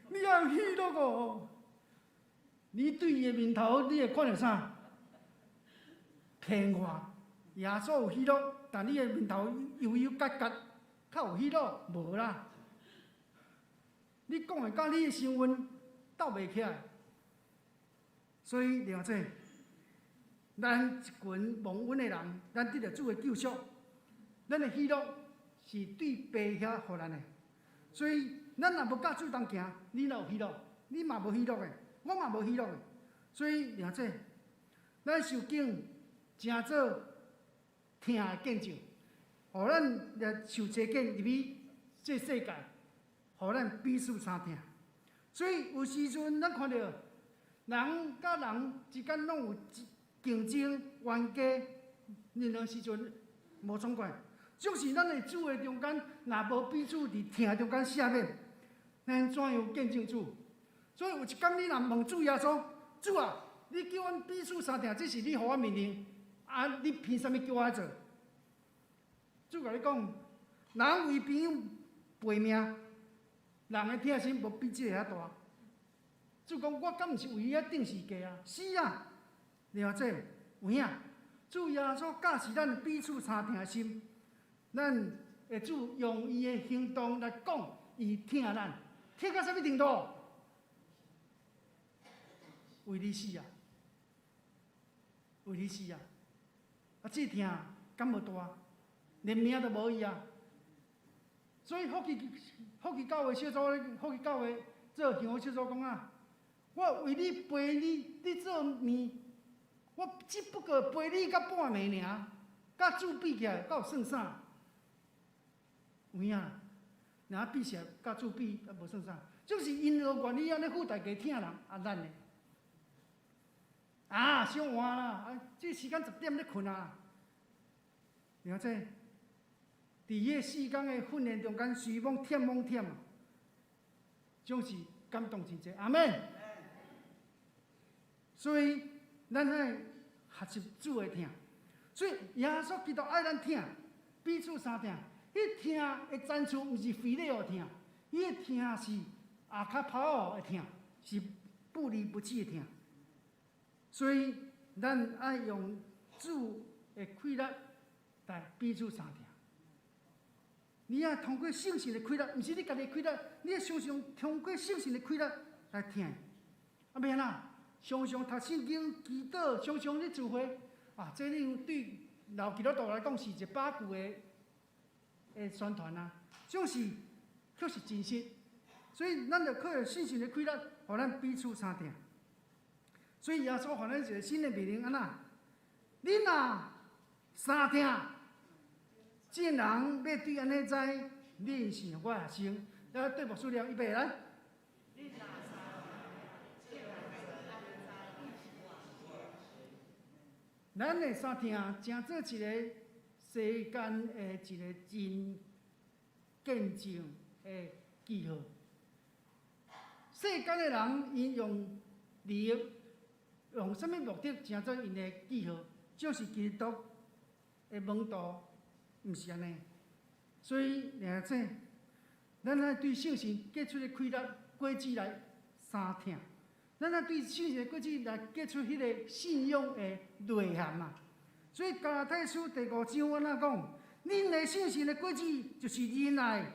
你愛有喜樂哦。你對伊的面頭，你會看著啥？騙我，耶穌有喜樂，但你的面頭憂憂結結，較有喜樂無啦？你講的佮你的身份鬥袂起來，所以了解，咱一群蒙恩的人，咱得著主的救贖，咱的喜樂是對父遐予咱的，所以咱若無佮主同行，你哪有喜樂？你嘛無喜樂的，我嘛無喜樂的。所以了解，咱受經成做疼的見證，予咱來受差遣入去這世界，予咱彼此相疼。所以有時陣咱看著人佮人之間攏有競爭、冤家，任何時陣無爽快。總是咱的主的中間，若無彼此佇疼中間赦免，咱怎樣見證主？所以有一工你若問主耶穌：主啊，你叫阮彼此相疼，這是你予我命令，啊，你憑啥物叫我做？主共你講，人為朋友賠命，人的疼心無比這个較大。主講，我敢毋是為你遐釘十字架啊？是啊，了解有影。主耶穌教示咱彼此相疼的心，咱會主用伊的行動來講，伊疼咱，疼到啥物程度？為你死啊！為你死啊！啊，這疼敢無大？連命都無伊啊！所以福氣教會小組，福氣教會做香火小組講啊，我為你陪你，你做麵，我只不過陪你到半暝爾，佮主比起來，敢有算啥？有影？若比起來，佮主比，也無算啥。就是𪜶都願意按呢付代價疼人，啊，咱呢？啊，傷晚啦！啊，這時間10點咧睏啊。了解？佇彼個4工的訓練中間，雖罔忝罔忝，總是感動真濟。阿們。所以，咱愛學習主的疼。所以耶穌基督愛咱疼，彼此相疼。彼疼的層次毋是非禮的疼，彼个疼是阿卡帕的疼，是不離不棄的疼。所以，咱愛用主的氣力來彼此相疼。你愛通過聖神的氣力，毋是你家己的氣力，你愛常常通過聖神的氣力來疼。啊，欲按怎？常常讀聖經、祈禱，常常咧聚會。啊，這樣對老基督徒來講是一百句的宣傳啊，總是確實真實。所以，咱就靠著聖神的氣力，予咱彼此相疼。所以耶穌予咱一個新的命令，按怎？恁若相疼，眾人欲對按呢知，恁是我的學生。來，對牧師念，預備來。咱的相疼，成做一個世間的一個真見證的記號。世間的人，𪜶用利益，用啥物目的，成做𪜶的記號，就是基督的門徒，毋是按呢。所以，領這，咱愛對聖神結出的氣力果子來相疼。咱愛對聖神的果子來結出彼個信仰的內涵啊！所以加拉太書第五章按怎講？恁的聖神的果子就是仁愛、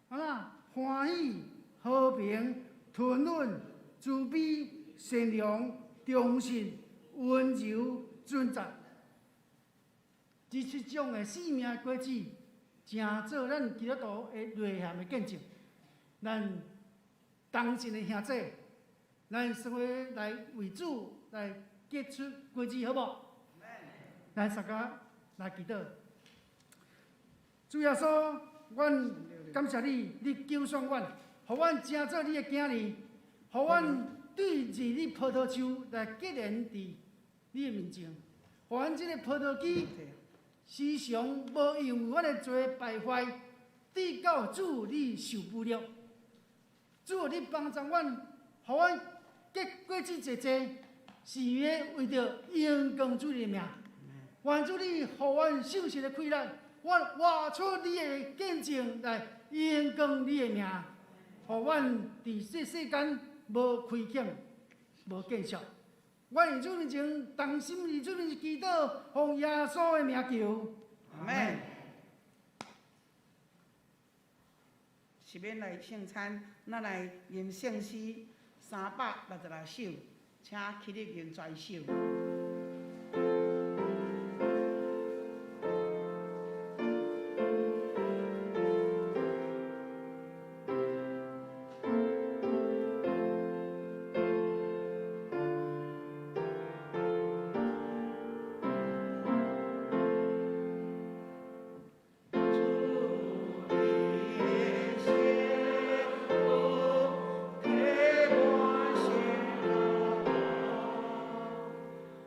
按怎歡喜、和平、吞忍、慈悲、善良、忠信、溫柔、準則。這七種的生命果子，成做咱基督徒的內涵的見證。咱同心的兄弟，咱生活來為主來結出果子，好無？咱大家來祈禱。主耶穌，阮感謝你，你揀選阮，予阮成做你的囝兒，予阮對著你葡萄樹來結連佇你的面前，予阮這個葡萄枝時常無因為阮的罪敗壞，直到主你受不了。主你幫助阮，予阮結果子濟濟，是為著榮光主你的名。願主你予阮聖神的氣力，阮活出你的見證來榮光你的名，予阮佇這世間無虧欠、無見笑。阮佇主面前同心佇主面前祈禱，奉耶穌的名求。阿們。是免來聖餐，咱來吟聖詩366首，請起立吟全首。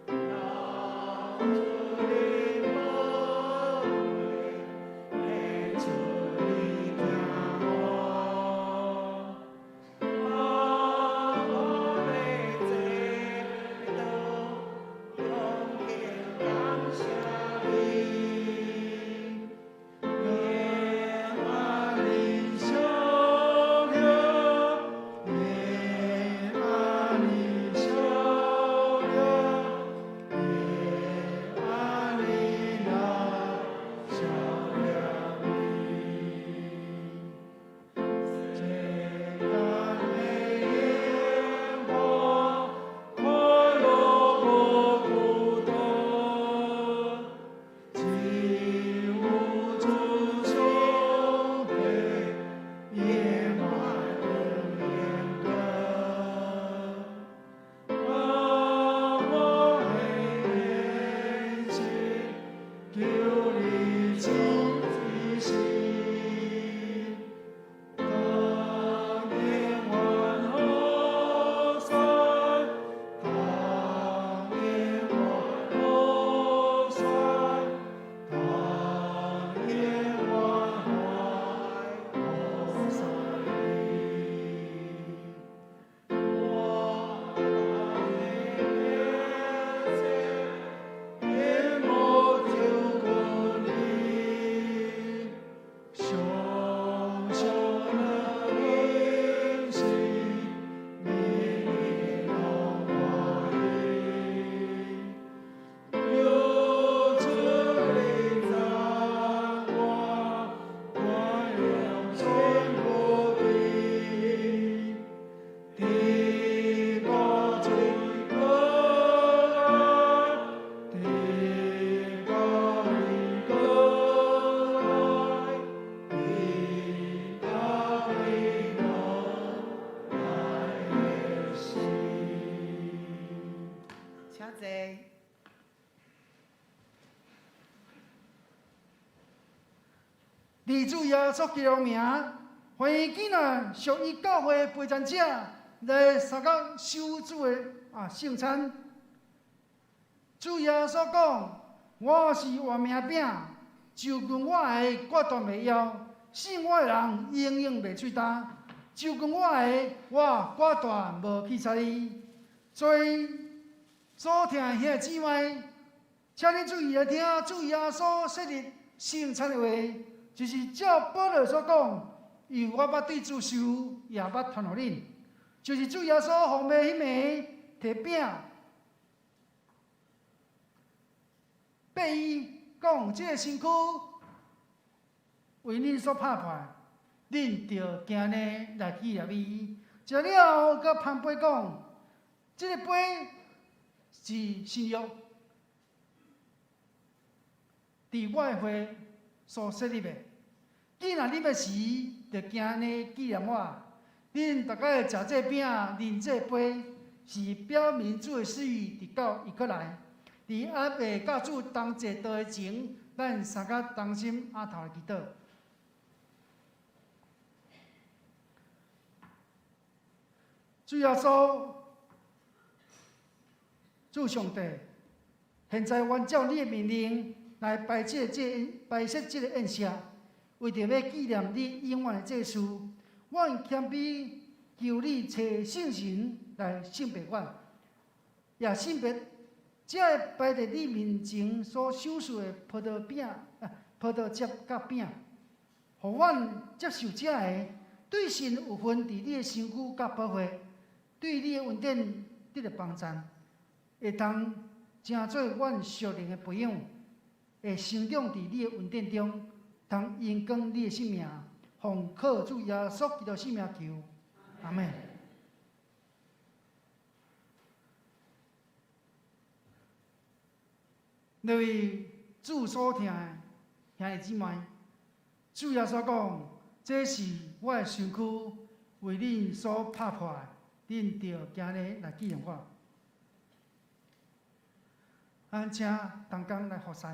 主心。請坐。佇主耶穌基督名，歡迎囝仔屬於教會陪餐者來參加守主的聖餐。主耶穌講：我是活命餅，就近我的決斷袂枵，信我的人永遠袂喙焦。就近我的，我決斷無棄絕伊。所以，所聽的兄弟姊妹，請恁注意來聽主耶穌設立聖餐的話，就是照保羅所講，因為我捌對主受，也捌傳予恁，就是主耶穌奉命彼暝提餅，擘伊講：這个身軀為恁所拍破，恁著行呢來紀念伊。食了後，閣捧杯講：這个杯是新約，佇我的血所設立的。既然啉的時，著行呢紀念我。恁逐擺食這餅、啉這杯，是表明主的死，直到伊閣來。佇猶未佮主同坐桌的前，咱三个同心阿頭來祈禱。主耶穌，主上帝，現在阮照你的命令來擺設這个宴席，為著欲紀念你永遠的這事，阮謙卑求你差聖神來聖別阮，也聖別這个擺佇你面前所賞賜的葡萄餅、葡萄汁佮餅，予阮接受這个對神有份佇你的身軀佮寶血，對你的恩典得著幫贊，會當成做阮屬靈的培養，會成長佇你的恩典中，通榮光你的聖名，奉靠主耶穌基督聖名求，阿們。各位主所疼的兄弟姊妹，主耶穌講：這是我的身軀，為恁所拍破的，恁著行呢來紀念我。咱請同工來服侍。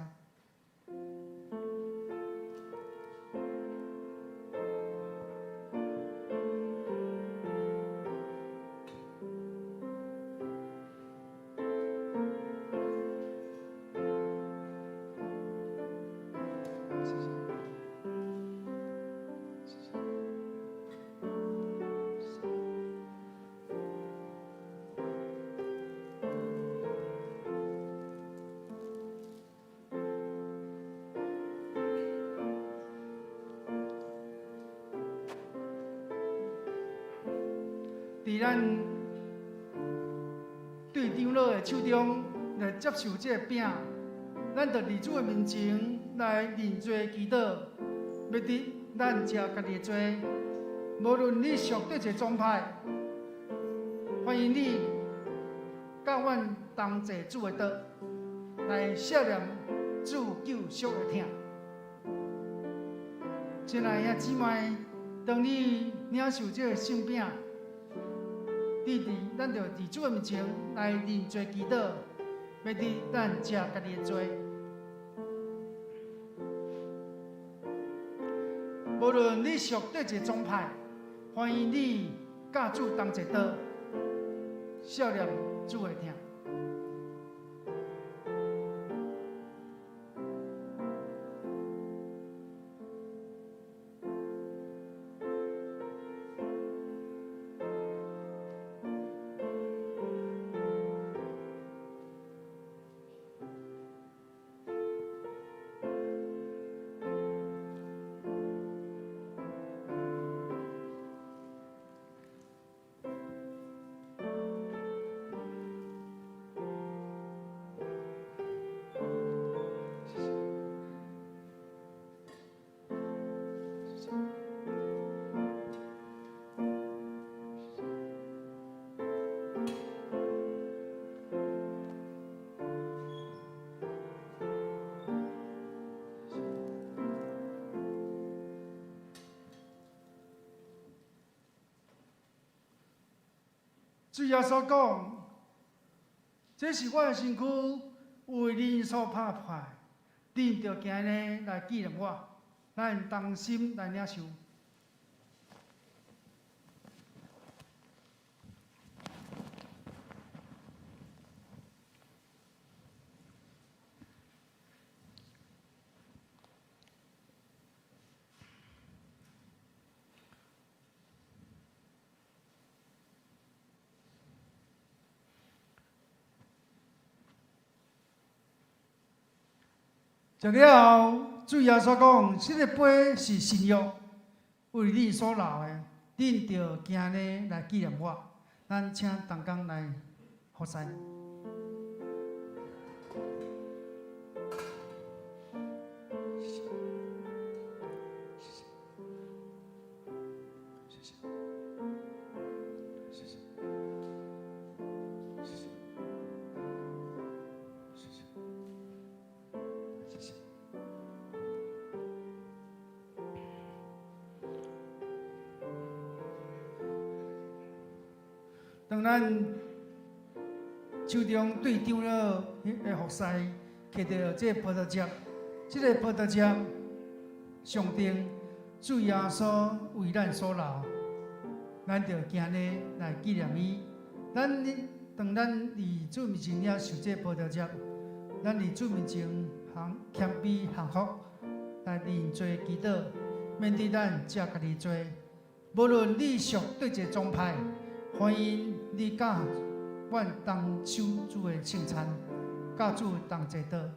佇咱對長老的手中來接受這个餅，咱就佇主的面前來認罪祈禱，欲得咱食家己的罪。無論你屬佗一个宗派，歡迎你佮阮同坐主的桌，來惜念主救贖的疼。親愛的兄姊妹，當你領受這个聖餅，咱就佇主的面前來認罪祈禱，欲得咱食家己的罪。無論你屬佗一个宗派，歡迎你佮主同坐桌，惜念主的疼。主耶穌講：這是我的身軀，為恁所拍破，恁著行呢來紀念我，咱同心來領受。食了後，主耶穌講：這个杯是新約，為恁所流的，恁著行呢來紀念我。咱請同工來服侍。當咱手中對長老的服侍，摕著這個葡萄汁，這个葡萄汁象徵主耶穌為咱所流，咱著行呢來紀念伊。咱當咱佇主面前領受這個葡萄汁，咱佇主面前行謙卑降服來認罪祈禱，免得咱食家己罪。無論你屬佗一个宗派，歡迎你佮阮同守主的聖餐，佮主同齊禱。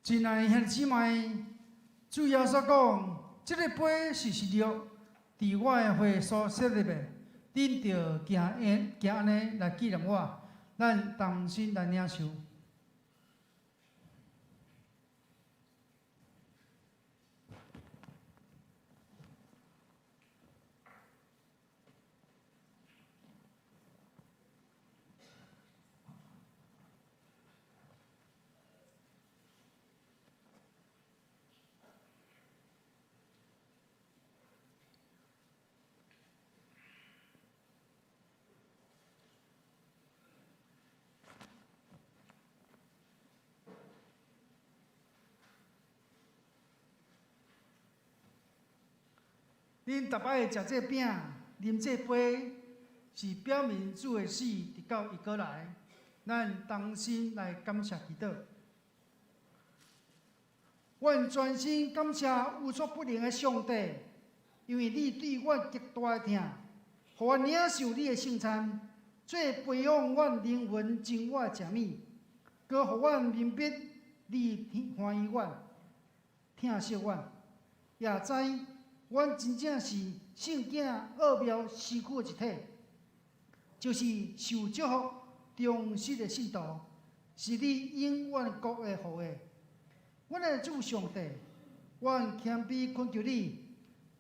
親愛的兄弟姊妹，主耶穌講：這个杯是新約，佇我的血所設立的，恁著行行按呢來紀念我。咱同心來領受。恁逐擺食這餅、啉這杯，是表明主的死，直到伊閣來。咱同心來感謝祈禱。阮全心感謝無所不能的上帝，因為你對阮極大的疼，予阮領受你的聖餐，做培養阮靈魂真我的食物，閣予阮明白你歡喜阮、疼惜阮，也知阮真正是聖囝奧妙身軀的一體，就是受祝福忠實的信徒，是你永遠國的後裔。阮的主上帝，阮謙卑懇求你，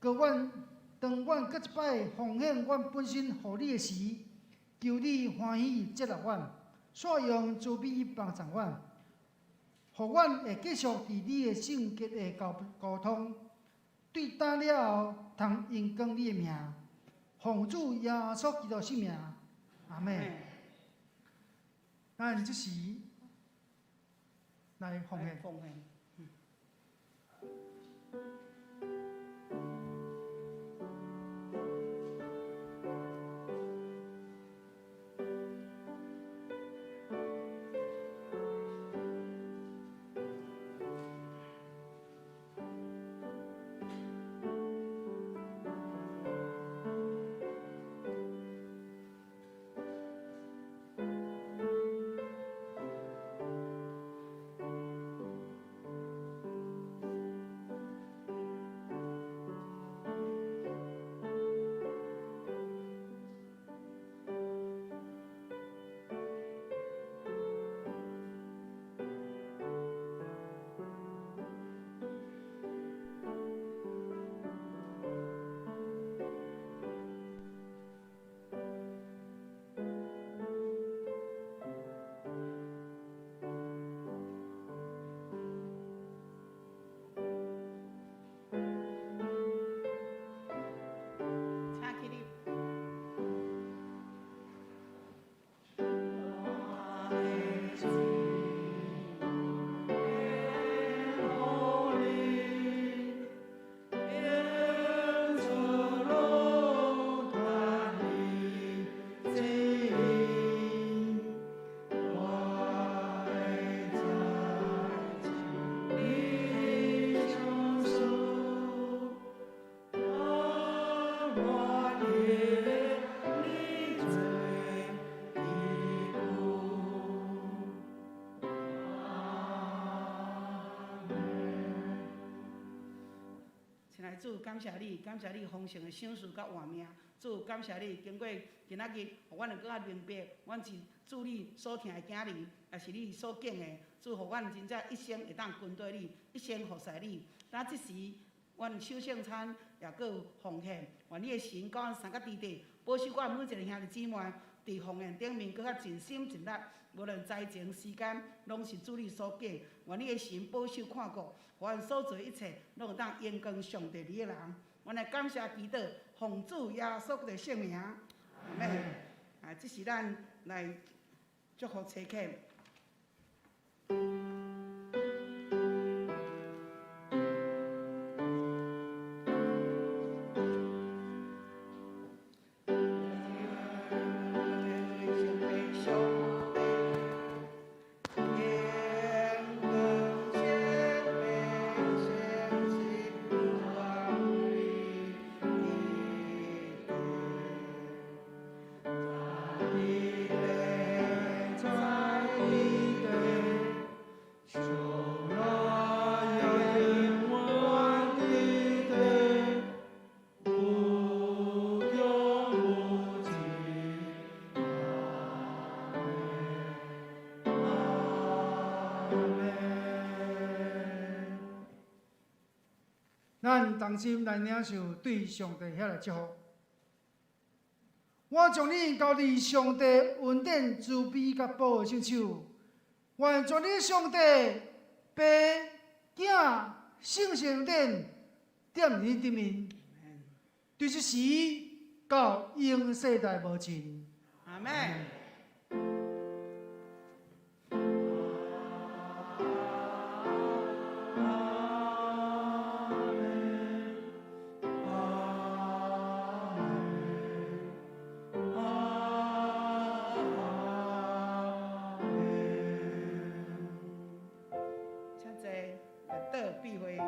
閣阮當阮閣一擺奉獻阮本身予你的時，求你歡喜接納阮，煞用慈悲幫助阮，予阮會繼續佇你的聖潔的溝通，對今了後，通榮光你的名，予奉主耶穌基督聖名，阿們。咱這時來奉獻。奉獻。請起立。親愛的主，感謝你，感謝你豐盛的賞賜佮活命。主，感謝你，經過今仔日，予阮會閣較明白，阮是主你所疼的囝兒，也是你所揀的。主，予阮真正一生會當跟綴你，一生服侍你。咱這時，阮守聖餐也閣有奉獻，願你的神佮阮三個弟弟，保守阮每一個兄弟姊妹，佇奉獻頂面閣較盡心盡力，無論財情時間，攏是主你所揀。願你的神保守看顧，予阮所做一切，攏會當榮光上帝你的人。阮來感謝祈禱，奉主耶穌的聖名，阿們。啊，這是咱來祝福差遣。咱同心來領受對上帝遐來祝福。我將你交佇上帝恩典、慈悲佮保護聖手。願全能上帝爸、囝、聖神恩典踮你頂面，對這時到永世代無盡。阿們。請坐，來倒閉會。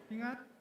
平安。